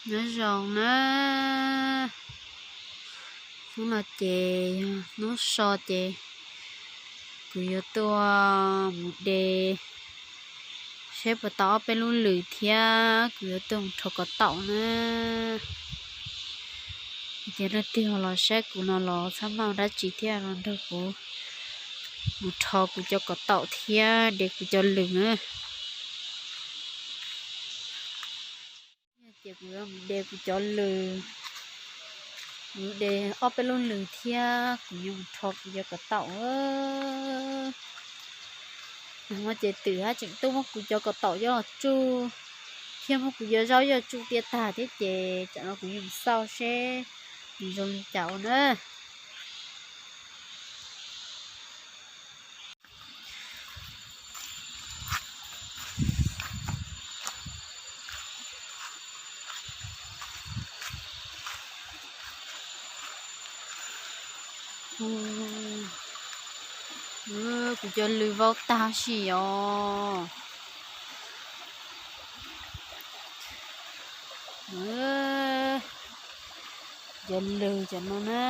Nyob zoo na, hnub no ces yog hnub so ces kuv yuav tuaj mus de saib puas tau ob peb lub lws thiab kuv yuav tuaj mus rho kom taum na. Tias leej twg los saib kuv no los txhob maj dab tsi thiab los nrog kuv mus rho kuv cov kom taum thiab de kuv cov lws na. Ces kuv yuav mus de kuv cov lws, kuv de ob peb lub lws thiab kuv yuav mus rho kuv cov kom taum. Nag hmo ces twm hab tseem tuaj muab kuv cov kom taum coj los tsuj thiab muab kuv cov zaub coj tsuj tiaj tag thiab ces tsam no kuv yuav mus xauj seb nws zoo li cas ua na. Kuv cov lws vau tag si os. Cov lws cov no na.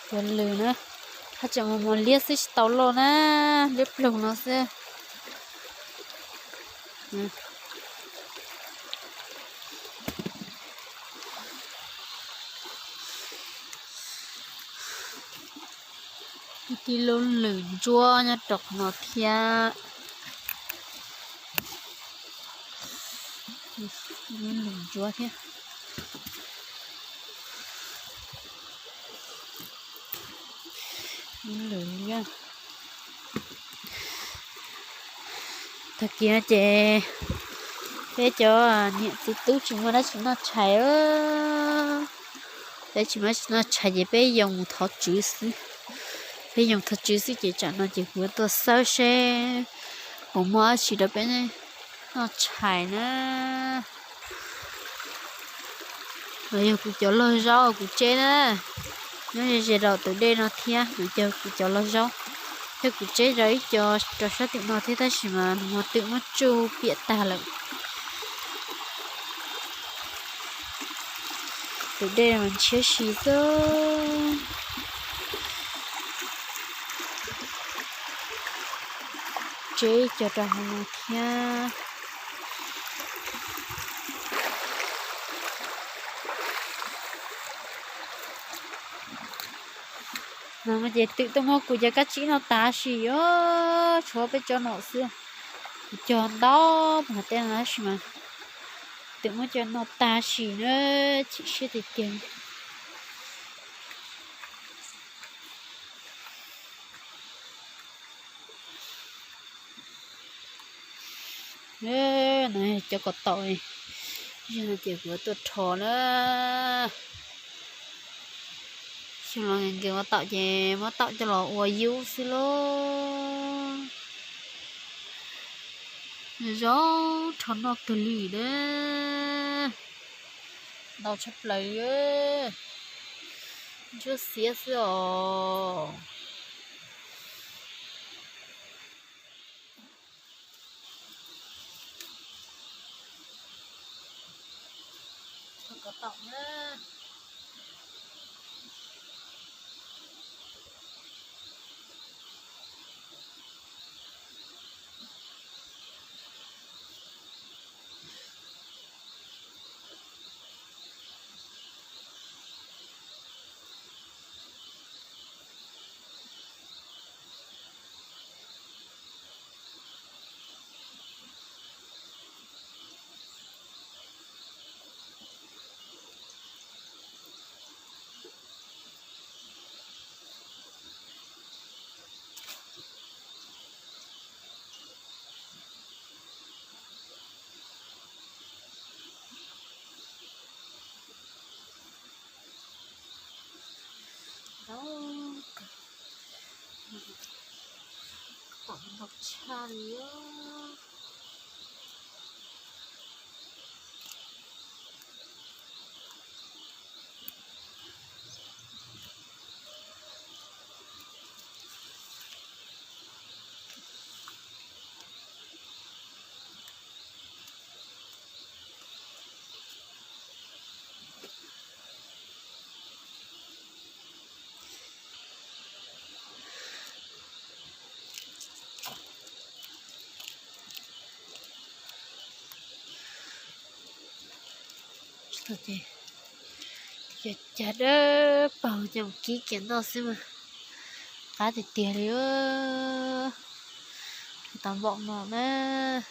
Cov lws na, haj tseem mos mos liab xwb tsis tau loj na, liab ploog no xwb. Ib tib lub lws ntsuab nyob rau qhov no thiab. Lub lws ntsuab thiab. Lub lws liab. Tag kis no ces peb cov niam txiv tub tsis muaj dab tsi noj tshais. Peb tsis muaj dab tsi noj tshais ces peb yoo thov tswv xwb. Peb yoo thov tswv xwb ces tsam no ces kuv tuaj xawb seb puas muaj dab tsi rau peb noj tshais na. No yog kuv cov log zaub kuv tseb na, nyob ze ze rau tus dej no thiab, no yog kuv cov log zaub, thiab kuv tseb rau ib co rau sab tim no thiab tab sis mas nws ho twm muab tsuj piam tag lawm. Tus dej mas ntshiab si xwb. Tseb ib co rau hauv no thiab. No ces twm tuaj muab kuv cov kab tsib no tag sim os, tshuav peb cov no xwb. Kuv cog ntau mas tej no tab sis mas twm muab cov no tag sim na, chim siab tiag tiag. No cov kom taum, ces kuv tuaj rho na. Xyoo los nkees ua taum ces muab taum coj los ua yub xwb lauj. Zoo rho noj kawg li na. Ntau tshaj plaws, ntsuab xiab xwb os. Ntau, kom ntau tshaj li os. Ces cov cag dawb paug ces mus kib kiag noj xwb mas qab tiag tiag li. Tau npaum no mas